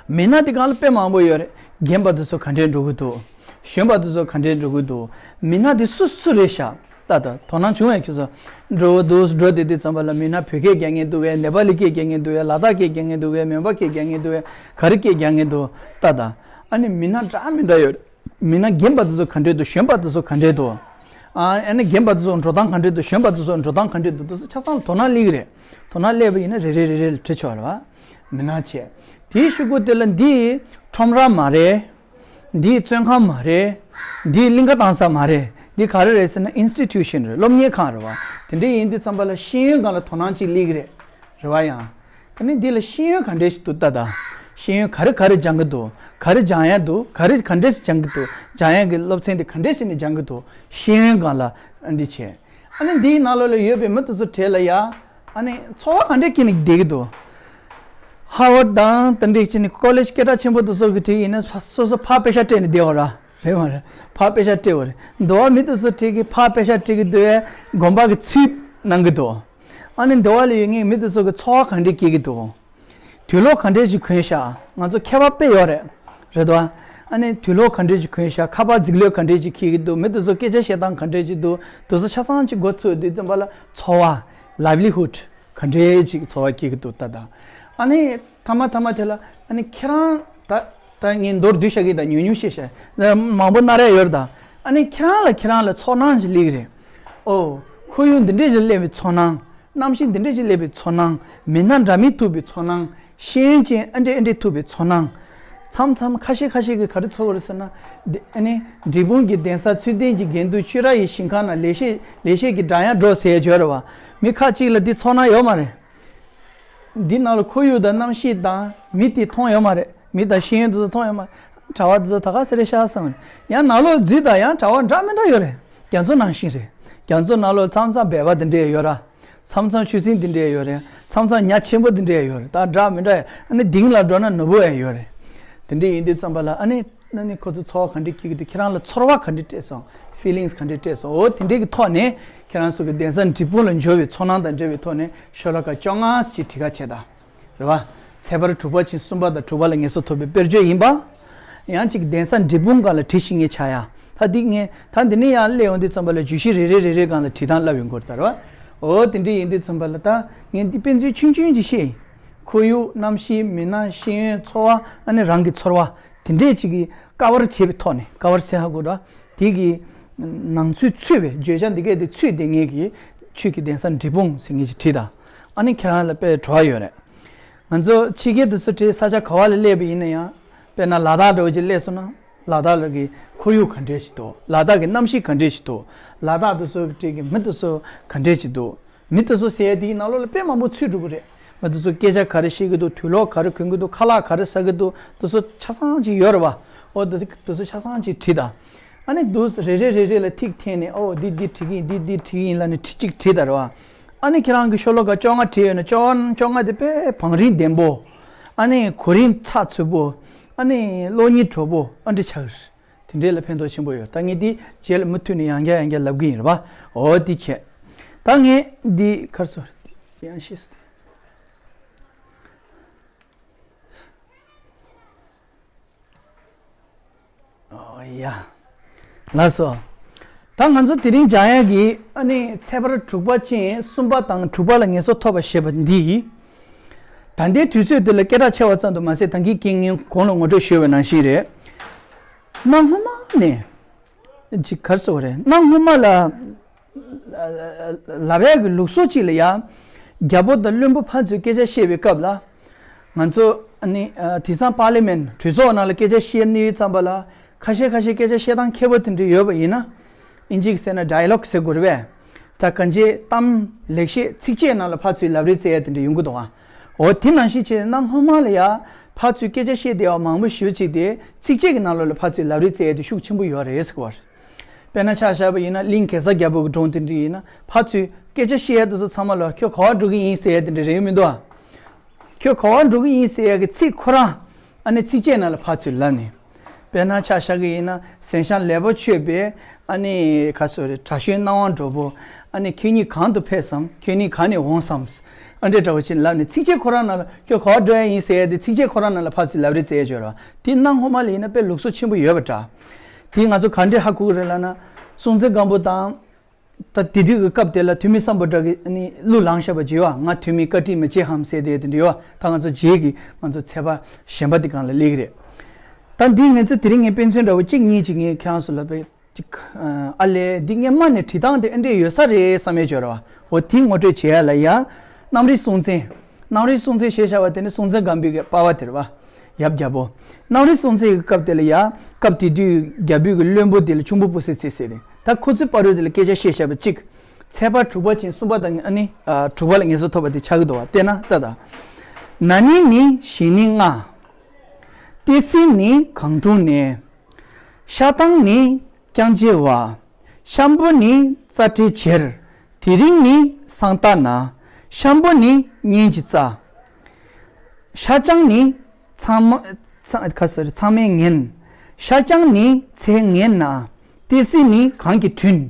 མི་སྣ་དེ་སྒང་ལ་དཔེ་མང་པོ་ཡོད་རེད། རྒན་པ་དེ་ཚོ་ག་འདྲས་འགྲོ་གི་འདུག་གཞོན་པ་དེ་ཚོ་ག་འདྲས་འགྲོ་གི་འདུག་མི་སྣ་དེ་སུ་སུ་རེད་ཤག་ད་ད་དོ་སྣང་བྱུང་བས་ཁྱོད་ཚོ། འགྲོ་འདུག་འགྲོ་བསྡད་དུས་ཙམ་པ་ལ་མི་སྣ་བོད་སྐད་རྒྱག་མཁན་འདུག་གས། ནེ་པ་ལི་སྐད་རྒྱག་མཁན་འདུག་གས། ལ་དྭགས་སྐད་རྒྱག་མཁན་འདུག་གས། མོན་པ་སྐད་རྒྱག་མཁན་འདུག་གས། ག་རེ་སྐད་རྒྱག་མཁན་འདུག་ད་ད། ཨ་ནི་མི་སྣ་འདྲ་མི་འདྲ་ཡོད་རེད། མི་སྣ་རྒན་པ་དེ་ཚོ་ག་འདྲས་འདུག་གཞོན་པ་དེ་ཚོ་ག་འདྲས་འདུག་ཨ་ཨ་ནི་རྒན་པ་དེ་ཚོ་འགྲོ་སྟངས་ག་འདྲས་འདུག་གཞོན་པ་དེ་ཚོ་འགྲོ་སྟངས་ག་འདྲས་འདུག་དེ་ཚོ་ཆ་ཚང་ལ་དོ་སྣང་སླེབས་ཀྱི་རེད། དོ་སྣང་སླེབས་པ་ཡིན་ན་རེ་རེ་རེ་རེ་ལ་བྲིས་ཆོག་རེད་བ། མི་སྣ་བྱས། དེའི་ཤོག་གུ་དེ་ལ་འདི་ཁྲོམ་ར་མ་རེད། འདི་བཙོན་ཁང་མ་རེད། འདི་གླིང་ག་བཏང་ས་མ་རེད། འདི་ག་རེ་རེད་ཟེར་ན་ཨིན་སི་ཊི་ཊུ་ཤན་རེད། སློབ་གཉེར་ཁང་རེད་བ། དེ་འདྲ་ཡིན་དུས་ཙམ་པ་ལ་ཤེས་ཡོན་སྒང་ལ་དོ་སྣང་ཅིག་སླེབས་ཀྱི་རེད། རེད་བ་ཡང་། ད་ནི་འདི་ལ་ཤེས་ཡོན་ག་འདྲས་ཞིག་འདུག་ལྟ་དང་། ཤེས་ཡོན་ག་རེ་ག་རེ་སྦྱང་གི་འདུག་ག་རེ་སྦྱང་ཡ་འདུག་ག་རེ་ག་འདྲས་སེ་སྦྱང་གི་འདུག་སྦྱང་ཡ་གི་སློབ་ཚན་དེ་ག་འདྲས་བྱས་ནས་སྦྱང་གི་འདུག་ཤེས་ཡོན་སྒང་ལ་ཨ་འདི་བྱས། ཨ་ནི་འདིའི་ནང་ལོགས་ལ་ཡོད་པའི་མི་དེ་ཚོ་གྲས་ལ་ཡ། ཨ་ནི་འཚོ་བ་ག་འདྲས་སྐྱེལ་ནས་བསྡད་ཀྱི་འདུག་ཧ་ཝར་དང་དེ་འདྲས་བྱས་ནས་ཀོ་ལེཇ་སྐད་གྲགས་ཆེན་པོ་དེ་ཚོ་གི་གྲས་ཡིན་ན་སོ་སོ་ཕར་པེ་ཤག་སྤྲད་ནས་བསྡད་པ་ར། རེད་མ་རེད། ཕར་པེ་ཤག་སྤྲད་པ་རེད། འདི་བ་མི་དེ་ཚོ་གྲས་ཀྱིས་ཕར་པེ་ཤག་སྤྲད་ཀྱི་འདུག་གས། དགོན་པ་གི་ཚུལ་གནང་གི་འདུག་ཨ་ནི་འདི་བ་ལ་ཡོད་མཁན་མི་དེ་ཚོ་གི་འཚོ་བ་ག་འདྲས་སྐྱེལ་གྱི་འདུག་དུག་སློག་ག་འདྲས་ཅིག་གོན་ཤག་ང་ཚོ་མཁས་པ་དཔེ་ཡོད་རེད། རེད་དོ། ཨ་ནི་དུག་སློག་ག་འདྲས་ཅིག་གོན་ཤག་ཁ་པར་རྫིག་ལོས་ག་འདྲས་ཅིག་འཁྱེར་གྱི་འདུག་མི་དེ་ཚོ་སྐད་ཆ་བཤད་སྟངས་ག་འདྲས་ཅིག་འདུག་དེ་ཚོ་ཆ་ཚང་ཅིག་མགོ་ཚོས་དུས་ཙམ་པ་ལ་འཚོ་བ། ལའིབ་ལི་ཧུད། ག་འདྲས་ཅིག་འཚོ་བ་སྐྱེལ་གྱི་འདུག་ད་ད། ཨ་ནི་ཐ་མ་ཐ་མ་དེ་ལ་ཨ་ནི་ཁྱེད་རང་ད་ད་ངས་མདོར་བསྡུས་བཤད་ཀྱི་ད་ཉུང་ཉུང་བཤད་ཤག་མང་པོ་ན་རེ་ཡོད་རེད་ད། ཨ་ནི་ཁྱེད་རང་ལ་ཁྱེད་རང་ལ་ཚོར་སྣང་ཅིག་སླེབས་ཀྱི་རེད། ཨོ། ཁོར་ཡུག་འདི་འདྲས་ཅིག་སླེབས་པའི་ཚོར་སྣང་། གནམ་གཤིས་འདི་འདྲས་ཅིག་སླེབས་པའི་ཚོར་སྣང་། མི་སྣ་འདྲ་མིན་ཐུག་པའི་ཚོར་སྣང་། ཤེས་ཡོན་ཅན་ཨ་འདྲས་ཨ་འདྲས་ཐུག་པའི་ཚོར་སྣང་། མཚམས་མཚམས་ཁ་ཤས་ཁ་ཤས་ཀྱིས་ག་རེ་ཚོར་གྱི་རེད་ཟེར་ན། འདི་ཨ་ནི་འབྲས་སྤུངས་ཀྱི་གདན་ས་ཚུལ་ལྡན་གྱི་དགེ་འདུན་ཆོས་ར་ཡི་ཞིང་ཁང་ནང་ལེགས་བཤད་ལེགས་བཤད་ཀྱི་སྒྲ་དབྱངས་སྒྲོག་ཟེར་ཡ་ཅིག་ཡོད་རེད་བ། མི་ཁ་ཅིག་ལ་འདི་ཚོར་སྣང་ཡོད་མ་རེད། འདི་ནང་ལ་ཁོར་ཡུག་དང་གནམ་གཤིས་དང་མི་དེ་མཐོང་ཡོད་མ་རེད། མི་དང་ཤེས་ཡོན་དེ་ཚོ་མཐོང་ཡོད་མ་རེད། གྲྭ་པ་དེ་ཚོ་ད་ག་ཟེ་རེད་ཤག་བསམ་རེད། ཡང་ནང་ལོགས་འཛུལ་དང་ཡང་གྲྭ་པ་འདྲ་མི་འདྲ་ཡོད་རེད། རྒྱ་མཚོ་ནང་བཞིན་རེད། རྒྱ་མཚོ་ནང་ལོགས་མཚམས་མཚམས་སྦལ་པ་དེ་འདྲས་ཡོད་ར། མཚམས་མཚམས་ཆུ་སྲིན་དེ་འདྲས་ཡོད་རེད། མཚམས་མཚམས་ཉ་ཆེན་པོ་དེ་འདྲས་ཡོད་རེད། ད་འདྲ་མི་འདྲ་ཡོད། ཨ་ནི་ལྡིང་ལ་འགྲོ་ན་ནོར་བུ་ཡང་ཡོད་རེད། དེ་འདྲས་ཡིན་དུས་ཙམ་པ་ལ་ཨ་ནི། ཨ་ནི་ཁོ་ཚོ་ཚོར་བ་ག་འདྲས་སྐྱེ་གི་འདུག་ཁྱེད་རང་ལ་ཚོར་བ་ག་འདྲས་སྤྲད་སོང་། ཕི་ལིང་སི་ག་འདྲས་སྤྲད་སོང་། འོ་དེ་འདྲས་ཀྱི་ཐོག་ནས་ཁྱེད་རང་ཚོ་གི་གདན་ས་འབྲས་སྤུངས་ལ་འབྱོར་བའི་ཚོར་སྣང་དང་འབྲེལ་བའི་ཐོག་ནས་ཤོ་ལོ་ཀ་བཅོ་ལྔ་ཞིག་བྲིས་ཁ་བྱེད་དང་། རེད་བ། ཚེས་པར་དྲུག་པ་ཕྱིན་གསུམ་པ་དང་དྲུག་པ་ལ་ངེས་སོ་ཐོབ་པའི་དཔེར་བརྗོད་ཡིན་པ། ཡང་གཅིག་གདན་ས་འབྲས་སྤུངས་སྒང་ལ་བྲིས་ཤིག་ངས་ཆ་ཡ། ད་འདི་ངས་ད་འདི་ནས་ཡང་སླེབས་ཡོང་དུས་ཙམ་པ་ལ་བརྗོད་གཞི་རེ་རེ་རེ་རེ་སྒང་ལ་བྲིས་སྟངས་ལབ་ཡོང་གི་རེད་ད་རེད་བ། འོ་དེ་འདྲས་ཡིན་དུས་ཙམ་པ་ལ་ད་ངས་འདི་དཔེ་མཛོད་ཆུང་ཆུང་ཅིག་བཤད་ཡིན། ཁོར་ཡུག་གནམ་གཤིས་མི་སྣ་ཤེས་ཡོན་འཚོ་བ་ཨ་ནི་རང་གི་ཚོར་བ། དེ་འདྲས་ཅིག་གིས་ཀ་བར་བྱེད་པའི་ཐོག་ནས་ཀ་བར་ཟེར་ཧ་གོ་འདྲ། དེ་གི་ནང་ཚུད་ཚུད་པའི་བརྗོད་བྱ་འདི་གས་དེ་ཚུད་བསྡད་མཁན་གྱི་ཆོས་ཀྱི་གདན་ས་འབྲས་སྤུངས་ཟེར་མཁན་ཅིག་བྲིས་དང་། ཨ་ནི་ཁྱེད་རང་ལ་དཔེ་བྲོ་བ་ཡོད་རེད། ང་ཚོ་ཕྱི་རྒྱལ་དུ་སུ་བྲིས་ས་ཆ་ག་བ་ལ་སླེབས་པ་ཡིན་ན་ཡང་དཔེར་ན་ལ་དྭགས་འདྲ་བོ་ཅིག་སླེབས་སོང་ན་ལ་དྭགས་ལ་གི་ཁོར་ཡུག་ག་འདྲས་ཞིག་འདུག་ལ་དྭགས་ཀྱི་གནམ་གཤིས་ག་འདྲས་ཞིག་འདུག་ལ་དྭགས་དུ་སུ་བྲིས་ཀྱི་མི་དུ་སུ་ག་འདྲས་ཞིག་འདུག་མི་དེ་ཚོ་ཟེར་ཡ་དེའི་ནང་ལོགས་ལ་དཔེ་མང་པོ་ཚུད་འགྲོ་གི་རེད། མི་དེ་ཚོ་སྐད་ཆ་ག་རེ་བཤད་ཀྱི་འདུག་དུག་སློག་ག་རེ་གོན་གྱི་འདུག་ཁ་ལག་ག་རེ་ཟ་གི་འདུག་དེ་ཚོ་ཆ་ཚང་ཅིག་ཡོད་རེད་བ། ཨོ་དེ་དེ་ཚོ་ཆ་ཚང་ཅིག་བྲིས་དང་། ཨ་ནི་དེ་རེ་རེ་རེ་རེ་ལ་ཐིག་འཐེན་ནས་ཨོ་འདི་འདི་བྲིས་ཀྱི་ཡིན་འདི་འདི་བྲིས་ཀྱི་ཡིན་ལབ་ནས་ཁྲི་གཅིག་བྲིས་དང་རེད་བ། ཨ་ནི་ཁྱེད་རང་གི་ཤོ་ལོ་ཀ་བཅོ་ལྔ་བྲིས་ཡོད་ན་བཅོ་ལྔ་བཅོ་ལྔ་དེ་དཔེ་བང་རིམ་ལྡན་པོ། ཨ་ནི་གོ་རིམ་ཚགས་ཚུད་པོ། ཨ་ནི་གློག་བརྙན་དྲོ་པོ་ཨ་འདྲ་ཆགས་ཀྱི་རེད། དེ་འདྲས་ལ་ཕན་ཐོགས་ཆེན་པོ་ཡོད། ད་ངས་འདི་རྗེས་ལ་མུ་མཐུད་ནས་ཡང་བསྐྱར་ཡང་བསྐྱར་ལབ་གི་ཡིན་རེད་པ། འོ་འདི་བྱས། ད་ངས་འདི་གར་སོ་ཡང་ཤེས་སོ། འོ་ཡ། ལགས་སོ། ད་ང་ཚོ་དེ་རིང་སྦྱང་ཡག་གི་ཨ་ནི་ཚེས་པར་དྲུག་པ་ཅན་གསུམ་པ་དང་དྲུག་པ་ལ་ངེས་སོ་ཐོབ་པ་ཞེས་པ་འདི་ཡིན། ད་ལྟའི་དུས་ཚོད་འདི་ལ་སྐད་གྲགས་ཆེ་བ་ཙམ་དུ་མ་ཟད་ད་གིན་ངས་གོང་ལ་ངོ་སྤྲོད་ཞུས་པ་ནང་བཞིན་རེད། གནའ་སྔོན་མ་ནས་ཅིག་གར་སོ་རེད། གནའ་སྔོན་མ་ལ་ལབ་ཡག་གི་ལུགས་སྲོལ་ཅིག་ལ་ཡ། རྒྱལ་པོ་དང་བློན་པོ་ཕར་ཚུར་སྐད་ཆ་བཤད་པའི་སྐབས་ལ། ང་ཚོ་ ཨ་ནི་ཨ་དེང་སང་པར་ལི་མེན་གྲོས་ཚོགས་ནང་ལ་སྐད་ཆ་བཤད་ནི་ཙམ་པ་ལ་ཁ་ཤས་ཁ་ཤས་སྐད་ཆ་བཤད་སྟངས་མཁས་པོ་དེ་འདྲ་ཡོད་པ་ཡིན་ན། ཨིན་ཇི་གི་ཟེར་ན་ཌའི་ལོག་ཟེར་དགོས་རེད་པས། ད་གང་ཅི་གཏམ་ལེགས་བཤད་ཚིགས་བཅད་ནང་ལ་ཕར་ཚུར་ལབ་རེས་བཙལ་ཡ་དེ་འདྲ་ཡོང་གི་འདུག་ཨ། འོ་དེ་ནང་བཞིན་བྱས་ནས་གནའ་སྔོན་མ་ལ་ཡ་ཕར་ཚུར་སྐད་ཆ་བཤད་བསྡད་པ་མང་པོ་ཞེ་པོ་ཅིག་དེ་ཚིགས་བཅད་ཀྱི་ནང་ལོགས་ལ་ཕར་ཚུར་ལབ་རེས་བཙལ་ཡ་དེ་ཤུགས་ཆེན་པོ་ཡོད་རེད་ཟེར་གོ་རེད། དཔེར་ན་ཆ་བཞག་པ་ཡིན་ན་གླིང་གེ་སར་རྒྱལ་པོ་གི་སྒྲུང་དེ་འདྲ་ཡིན་ན་ཕར་ཚུར་སྐད་ཆ་བཤད་ཡ་དེ་ཚོ་ཚང་མ་ལ་ཁྱོད་ག་པར་འགྲོ་གི་ཡིན་ཟེར་ཡ་དེ་འདྲ་རེད་མི་འདུག་ཨ། ཁྱོད་ག་པར་འགྲོ་གི་ཡིན་ཟེར་ཡ་གི་ཚིག་ཁོ་རང་ཨ་ནི་ཚིགས་བཅད་ནང་ལ་ཕར་ཚུར་ལབ་ནས། དཔེར་ན་ཆ་བཞག་གི་ཡིན་ན་གཟན་ཤམ་ལེགས་པར་མཆོད་པའི་ཨ་ནི་ག་སོ་རེད་དྲག་ཤུལ་སྣང་བ་འགྲོ་བོ། ཨ་ནི་ཁྱེད་གཉིས་གང་དུ་ཕེབས་སམ། ཁྱེད་གཉིས་ག་ནས་འོངས་སམ། ཨ་འདྲས་འདྲ་བོ་ཅིག་ལབ་ནས་ཚིགས་བཅད་ཁོ་རང་ནང་ལ་ཁྱོད་ག་པར་འགྲོ་ཡ་ཡིན་ཟེར་ཡ་དེ་ཚིགས་བཅད་ཁོ་རང་ནང་ལ་ཕར་ཚུར་ལབ་རེས་བཙལ་ཡ་ཅིག་ཡོད་རེད་བ། དེ་གནའ་སྔོན་མ་ལ་ཡིན་ན་དཔེ་ལུགས་སྲོལ་ཆེན་པོ་ཡོད་པ་འདྲ། དེ་ང་ཚོ་ག་འདྲས་ཧ་གོ་གི་རེད་ལབ་ན། སྲོང་བཙན་སྒམ་པོ་དང་། ད་དེ་དུས་ཀྱི་སྐབས་དེ་ལ་ཐུ་མི་སམ་བྷོ་ཊ་གིས་ཨ་ནི་གླུ་བླངས་བཞག་པ་ཅིག་ཡོད་པ། ང་ཐུ་མི་བཀའ་དྲིན་མི་བརྗེད་ཧམ་ཟེར་དེ་དེ་འདྲ་ཡོད་པ། ད་ང་ཚོ་རྗེས་ཀྱི་ང་ཚོ་ཚད་པ་གཞན་པ་དེ་སྒང་ལ་སླེབས་ཀྱི་རེད། ད་འདི་ངས་ཚོ་དེ་རིང་ངས་དཔེ་མཚོན་འདྲ་བོ་གཅིག་གཉིས་ཅིག་ངས་ཁྱེད་རང་ཚོ་ལ་དཔེ་ཅིག་ཨ་ལས་འདི་ངས་མ་ནས་བྲིས་སྟངས་དེ་ཨེ་འདྲས་ཡོད་ས་རེད་བསམ་ཡས་ཅིག་ཡོད་རེད་བ། འོ་དེ་ངོ་སྤྲོད་བྱེད་ཡ་ལ་ཡ། གནམ་རི་སྲོང་བཙན། གནམ་རི་སྲོང་བཙན་ཞེས་བྱ་བ་དེ་ནི་སྲོང་བཙན་སྒམ་པོའི་གི་པ་ཕ་དེ་རེད་བ། ཡབ་རྒྱལ་པོ། གནམ་རི་སྲོང་བཙན་གྱི་སྐབས་དེ་ལ་ཡ། སྐབས་དེ་དུས་རྒྱལ་པོའི་གི་བློན་པོ་དེ་ལ་ཁྱུང་པོ་སྤུ་སེ་ཚེ་ཟེར་ཏེ། ད་ཁོ་ཚོའི་བར་དུ་དེ་ལ་སྐད་ཆ་བཤད་བཞག་པ་གཅིག་ཚལ་པ་དྲུག་པ་ཅན་གསུམ་པ་དང་ཨ་ནི་ཨ་དྲུག་པ་ལ་ངེས་སུ་ཐོབ་པ་དེ་ཆགས་ཀྱི་འདུག་བ། བལྟས་ན་ལྟ་དང་། ན་ནིང་ནི་གཞེས་ནིང་ལྔ། ཏི་སེ་ནི་གངས་དྲུང་ནས། ཤ་ཐང་ནི་རྐྱང་རྗེ་བ། ཤམ་བུ་ནི་རྩྭ་དྲེ་བྱེར། དེ་རིང་ནི་སང་ཏ་ན། ཤམ་བུ་ནི་གཉེན་གྱི་རྩ། ཤ་ལྕང་ནི་ཚང་མ་ཚང་ག་སོ་རེ་ཚང་མས་ངན། ཤ་ལྕང་ནི་ཚེ་ངན་ན། ཏི་སེ་ནི་གངས་ཀྱི་དྲུང་།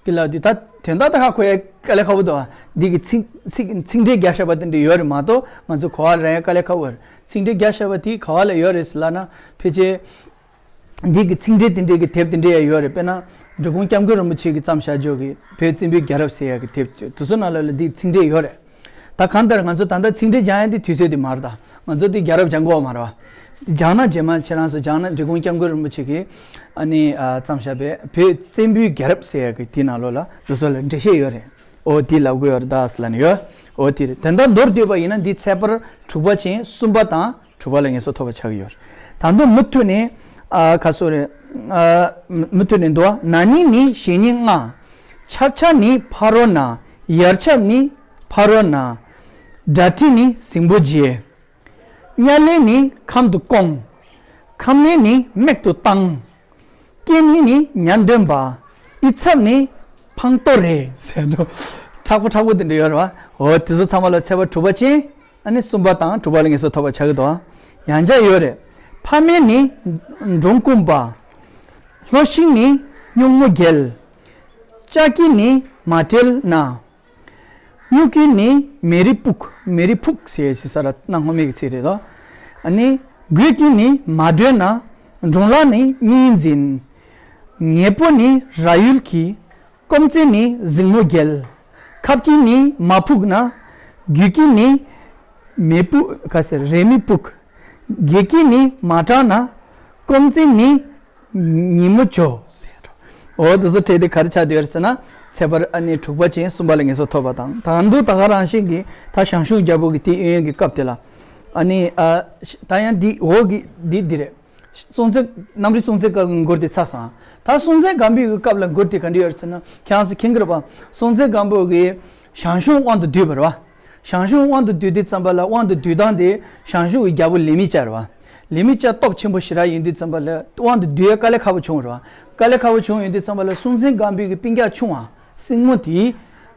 དེ་ལ་དེ་ད་དོན་དག་ད་ཧ་གོ་ཡ་དཀའ་ལས་ཁག་པོ་འདུག་ཨ། འདི་གི་ཚིག་ཚིག་ཚིག་འགྲེལ་རྒྱག་བཞག་པ་དེ་འདྲ་ཡོད་རེད་མ་གཏོགས་ང་ཚོ་གོ་བ་རང་ཡ་དཀའ་ལས་ཁག་པོ་རེད། ཚིག་འགྲེལ་རྒྱག་བཞག་པ་དེ་ག་བ་ལ་ཡོད་རེད་ཟེར་ལབ་ན། ཕལ་ཆེར་འདི་གི་ཚིག་འགྲེལ་དེ་འདྲའི་གི་དེབ་དེ་འདྲའི་ཡང་ཡོད་རེད། དཔེར་ན་འབྲི་གུང་སྐྱབས་མགོན་རིན་པོ་ཆེ་གིས་བརྩམས་བཞག་ཆོག་གི་བོད་བཙན་པོའི་རྒྱལ་རབས་ཟེར་ཡ་གི་དེབ་དེ་ཚོ་ནང་ལ་ལ་འདི་ཚིག་འགྲེལ་ཡོད་རེད། ད་གང་ལྟར་ང་ཚོ་ད་ལྟ་ཚིག་འགྲེལ་སྦྱང་ཡ་འདི་དུས་ཚོད་འདི་མ་རེད། ད་ང་ཚོ་འདི་རྒྱལ་རབས་སྦྱང་དགོས་པ་མ་རེད་བ། སྦྱང་ན་རྗེས་མ་ཁྱེད་རང་ཚོ་སྦྱང་ན་འབྲི་གུང་སྐྱབས་མགོན་རིན་པོ་ཆེ་གིས་ཨ་ནི་ཨ་བརྩམས་བཞག་པའི་བོད་བཙན་པོའི་རྒྱལ་རབས་ཟེར་ཡ་གི་དེ་ནང་ལོགས་ལ་དེ་ཚོ་ལ་འགྲེལ་བཤད་ཡོད་རེད། འོ་དེ་ལབ་དགོས་ཡོད་རེད་ད་ཟེར་ལབ་ནས་ཡོད། འོ་དེ་རེད། དེ་འདྲ་མདོར་བསྡུས་པ་ཡིན་ན་འདི་ཚེ་དཔལ་དྲུག་པ་ཅན་གསུམ་པ་དང་། དྲུག་པ་ལ་ངེས་སུ་ཐོབ་པ་ཆགས་ཀྱི་ཡོད་རེད། ད་དུང་མུ་མཐུད་ནས་ཨ་ག་སོ་རེད། ཨ་མུ་མཐུད་ནས་འདུག་བ། ན་ནིང་ནི་གཞེས་ནིང་ལྔ། ཆབ་ཆ་ནི་ཕ་རོལ་ན། ཡར་ཆབ་ནི་ཕ་རོལ་ན། དགྲ་ཁྲི་ནི་ཟིང་པོ་རྗེ། གཉའ་ལས་ནི་ཁམ་དུ་སྐོང་། ཁམ་ལས་ནི་སྨད་དུ་བཏང་། སྐེ་ནི་ནི་ཉ་འདོན་པ། ཨི་ཚབ་ནི་འཕང་ཏོ་རེ་ཟེར་འདུག་མཁྲེགས་པོ་མཁྲེགས་པོ་དེ་འདྲ་ཡོད་རེད་བ། འོ་དེ་ཚོ་ཚང་མ་ལ་ཚེ་དཔལ་དྲུག་པ་ཅན། ཨ་ནི་གསུམ་པ་དང་དྲུག་པ་ལ་ངེས་སུ་ཐོབ་པ་ཆགས་ཀྱི་འདུག་ཡང་བསྐྱར་ཡོད་རེད། ཕ་མེས་ནི་འབྲོང་རྐུན་པ། ལྷོ་ཤིང་ནི་སྨྱུག་མོ་རྒྱལ། ལྕགས་ཀྱི་ནི་མ་བྲེལ་ན། སྨྱུག་གི་ནི་མེ་རི་ཕུག་མེ་རི་ཕུག་ཟེར་ཞིག་ས་ར་གནའ་སྔོན་མའི་གི་ཚིག་རེད་དོ། ཨ་ནི་རྒོད་ཀྱི་ནི་མ་བྲོས་ན། འབྲོང་ལ་ནི་གཉིས་འཛིན། ངེ་པོ་ནི་ར་ཡུལ་གྱི། ཀོམ་ཙེ་ནི་གཟིག་མོ་རྒྱལ། ཁབ་ཀྱི་ནི་མ་ཕུག་ན། རྒྱུད་ཀྱི་ནི་མེ་ཕུག་ག་ཟེར་རེ་མི་ཕུག་རྒྱུད་ཀྱི་ནི་མ་དྲག་ན། ཀོམ་ཙེ་ནི་ཉི་མོ་ཇོ་ཟེར། འོ་དེ་ཚོ་བྲིས་ཏེ་ག་རེ་ཆགས་བསྡད་ཡོད་རེད་ཟེར་ན། ཚེ་དཔལ་ཨ་ནི་དྲུག་པ་ཅན་གསུམ་པ་ལ་ངེས་སུ་ཐོབ་པ་དང་། ད་དུང་ད་ག་རང་བཞིན་གྱི་ད་ཞང་ཞུང་རྒྱལ་པོ་གི་དེ་གཡས་གཡོན་གྱི་སྐབས་དེ་ལ། ཨ་ནི་ཨ་ད་ཡང་འདི་འོག་གི་འདི་འདི་རེད། སྲོང་བཙན་གནམ་རི་སྲོང་བཙན་སྐབས་ཀྱི་མགུར་དེ་ཚར་སོང་། ད་སྲོང་བཙན་སྒམ་པོའི་གི་སྐབས་ལ་མགུར་དེ་ག་འདྲ་ཡོད་རེད་ཟེར་ན། ཁྱེད་རང་ཚོ་མཁྱེན་གྱི་རེད་པ། སྲོང་བཙན་སྒམ་པོ་གི་ཞང་ཞུང་དབང་དུ་བསྡུས་པ་རེད་བ། ཞང་ཞུང་དབང་དུ་བསྡུས་དུས་ཙམ་པ་ལ་དབང་དུ་བསྡུས་སྟངས་དེ་ཞང་ཞུང་གི་རྒྱལ་པོ་ལས་མི་ལྕམ་རེད་བ། ལས་མི་ལྕམ་སྟོབས་ཆེན་པོ་ཞེ་དྲག་ཡིན་དུས་ཙམ་པ་ལ་དབང་དུ་བསྡུ་ཡ་དཀའ་ལས་ཁག་པོ་བྱུང་བ་རེད་བ། དཀའ་ལས་ཁག་པོ་བྱུང་ཡོང་དུས་ཙམ་པ་ལ་སྲོང་བཙན་སྒམ་པོའི་གི་སྤུན་ཀྱག་ཆུང་བ་སྲིང་མོ་དེའི་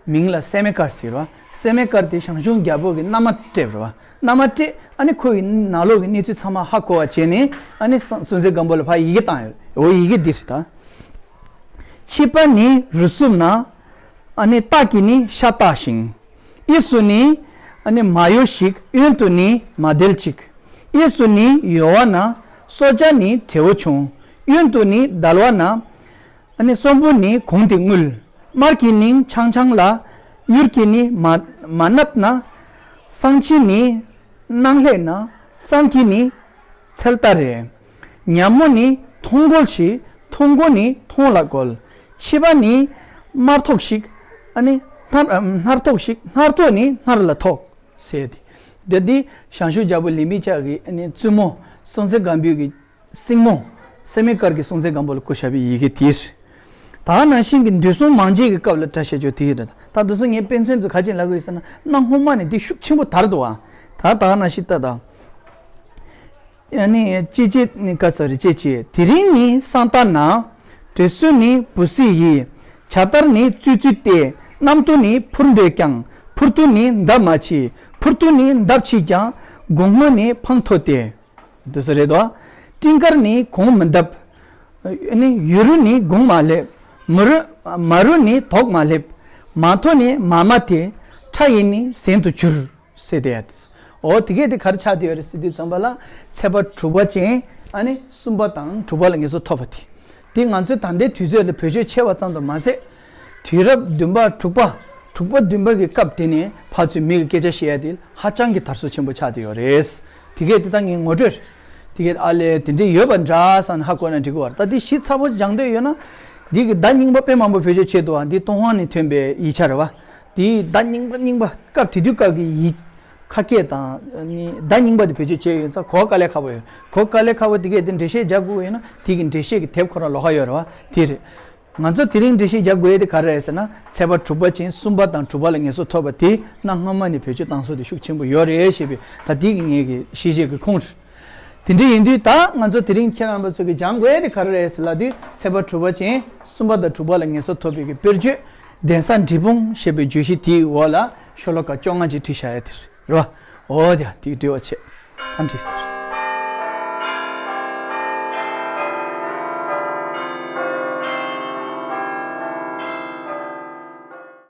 མིང་ལ་སད་མེ་དཀར་ཟེར་བ། སད་མེ་དཀར་དེ་ཞང་ཞུང་རྒྱལ་པོ་གི་མནའ་མ་སྤྲད་པ་རེད་བ། མནའ་མ་སྤྲད། ཨ་ནི་ཁོ་ཡི་ནང་ལོགས་ཀྱི་གནས་ཚུལ་ཚང་མ་ཧ་གོ་བ་བྱས་ནས་ཨ་ནི་སྲོང་བཙན་སྒམ་པོ་ལ་ཕར་ཡི་གེ་བཏང་ཡོད། འོ་ཡི་གེ་འདི་རེད་ད། ཕྱི་པ་ནི་རུས་སུབ་ན། ཨ་ནི་སྟག་གི་ནི་ཤ་བཏགས་ཤིང་། གཡས་སུ་ནི་ཨ་ནི་མ་གཡོ་ཞིག་གཡོན་དུ་ནི་མ་བདལ་ཅིག་གཡས་སུ་ནི་གཡོ་བ་ན། སོ་སྦྱར་ནི་བྲེ་བོ་ཆུང་། གཡོན་དུ་ནི་བདལ་བ་ན། ཨ་ནི་གསོན་པོ་ནི་གོང་དེ་དངུལ། དམར་གྱི་ནི་འཕྱང་འཕྱང་ལ། གཡུར་གྱི་ནི་མ་མ་ནབ་ན། བསང་ཁྱི་ནི་སྣང་ལྷས་ན། བསང་གི་ནི་ཚལ་རྟ་རེ། ཉ་མོ་ནི་མཐོང་གོལ་ཞིག་མཐོང་གོ་ནི་མཐོང་ལ་གོལ། ཕྱི་པ་ནི་དམར་ཐོག་ཞིག་ཨ་ནི་སྣར་སྣར་ཐོག་ཞིག་སྣར་ཐོག་ནི་སྣར་ལ་ཐོག་ཟེར་ཏེ། འདི་འདི་ཞང་ཞུང་རྒྱལ་པོ་ལི་མི་ཅག་གི་ཨ་ནི་བཙུན་མོ་སྲོང་བཙན་སྒམ་པོའི་གི་སྲིང་མོ། སད་མི་དཀར་གྱིས་སྲོང་བཙན་སྒམ་པོ་ལ་བསྐུར་བཞག་པའི་ཡི་གེ་དེ་རེད། ད་ག་ནང་བཞིན་གྱི་འདུས་སྲོང་མང་བྱེད་ཀྱི་སྐབས་ལ་འདྲ་བཤད་ཅོག་དེ་ཡིན་རེད། ད་དེ་ཚོ་ངས་དཔེ་མཚོན་ཚོ་ག་ཅིག་ལབ་དགོས་ཡོད་ཟེར་ན། གནའ་སྔོན་མ་ནས་འདི་ཤུགས་ཆེན་པོ་དར་འདུག་ཨ། ད་ད་ག་ནང་བཞིན་ལྟ་དང་། ཨ་ནི་ཅེ་ཅེ་ནི་ཀ་ས་རི་ཅེ་ཅེ། དེ་རིང་ནི་སང་ཏ་ན། དྲི་སུ་ནི་བུ་སི་ཡི། ཇ་ཏར་ནི་ཙུ་ཙུ་སྟེ། གནམ་དུ་ནི་འཕུར་འདོད་ཀྱང་། འཕུར་དུ་ནི་འདབ་མ་མཆིས། འཕུར་དུ་ནི་འདབ་མཆིས་ཀྱང་། དགུང་སྔོ་ནི་འཕང་མཐོ་སྟེ། འདི་ཚོ་རེད་དོ། སྤྲིན་དཀར་ནི་གོང་མི་འདབ། ཨ་ནི་ཡུ་རུ་ནི་དགུང་མ་སླེབས། མུ་རུ་མ་རུ་ནི་དོག་མ་སླེབས། མ་མཐོ་ནི་མ་མ་སྟེ། ཁྲ་ཡི་ནི་གཟན་དུ་གྱུར། ཟེར་ཏེ་ཡ། འོ་དེ་གས་དེ་ག་རེ་ཆགས་བསྡད་ཡོད་རེད་ཟེར་དུས་ཙམ་པ་ལ། ཚེས་པ་དྲུག་པ་ཅན་ཨ་ནི་གསུམ་པ་དང་དྲུག་པ་ལ་ངེས་སོ་ཐོབ་པ་དེ། དེ་ང་ཚོའི་ད་ལྟའི་དུས་ཚོད་ལ་བེད་སྤྱོད་ཆེ་བ་ཙམ་དུ་མ་ཟད། དུས་རབས་བདུན་པ་དྲུག་པ། དྲུག་པ་བདུན་པ་གི་སྐབས་དེ་ནས་ཕར་ཚུར་མི་གི་སྐད་ཆ་བཤད་ཡ་དེ་ཧ་ཅང་གི་དར་སོ་ཆེན་པོ་ཆགས་བསྡད་ཡོད་རེད། དེ་གས་དེ་ད་ངས་ངོ་སྤྲོད། དེ་གས་ཨ་ལས་དེ་འདྲས་ཡོད་པ་འདྲ་བསམ་ནས་ཧ་གོ་ན་འགྲིག་གི་བར། ད་དེ་ཞིབ་ཚགས་པོ་སྦྱང་འདོད་ཡོད་ན། འདི་གི་བརྡ་རྙིང་པ་དཔེ་མང་པོ་བེད་སྤྱོད་བྱས་འདུག་ཨ། འདི་ཏུན་ཧོང་ནས་ཐོན་པའི་ཡིག་ཆ་རེད་བ། དེའི་བརྡ་རྙིང་པ་རྙིང་པ་སྐབས་དེ་དུས་སྐབས་ཀྱི་ཡིག་ཁ་སྐད་དང་ནི་བརྡ་རྙིང་པ་དེ་བེད་སྤྱོད་བྱས་ཡོད་ཙང་གོ་དཀའ་ལས་ཁག་པོ་ཡོད། གོ་དཀའ་ལས་ཁག་པོ་དེ་གས་དེ་འགྲེལ་བཤད་རྒྱག་དགོས་ཡོད་ན་དེ་གི་འགྲེལ་བཤད་ཀྱི་དེབ་ཁོ་རང་ལོགས་ཀ་ཡོད་རེད་བ། དེ་རེད། ང་ཚོ་དེ་རིང་འགྲེལ་བཤད་རྒྱག་དགོས་ཡས་དེ་ག་རེ་རེད་ཟེར་ན། ཚེས་པ་དྲུག་པ་ཅན་གསུམ་པ་དང་དྲུག་པ་ལ་ངེས་སོ་ཐོབ་པ་དེ་གནའ་སྔ་མ་ནས་བེད་སྤྱོད་བཏང་སྲོལ་དེ་ཤུགས་ཆེན་པོ་ཡོད་རེད་ཞེས་པའི་ད་དེ་གི་ངེད་ཀྱི་ཤེས་བྱའི་གི་ཁུངས་རེད། དེ་འདྲ་ཡིན་དུས་ད་ང་ཚོ་དེ་རིང་ཁྱེད་རྣམ་པ་ཚོ་གིས་སྦྱང་དགོས་ཡས་དེ་ག་རེ་རེད་ཟེར་ལབ་དུས། ཚེས་པ་དྲུག་པ་ཅན་གསུམ་པ་དང་དྲུག་པ་ལ་ངེས་སོ་ཐོབ་པའི་གི་དཔེར་བརྗོད། གདན་ས་འབྲས་སྤུངས་ཞེས་པའི་བརྗོད་གཞི་དེའི་འོག་ལ་ཤོ་ལོ་ཀ་བཅོ་ལྔ་ཅིག་བྲིས་བཞག་ཡ་དེ་རེད་བ། འོ་དེ་དེ་གི་འབྲེལ་བ་བྱས། ཨ་འགྲིག་ཟེར།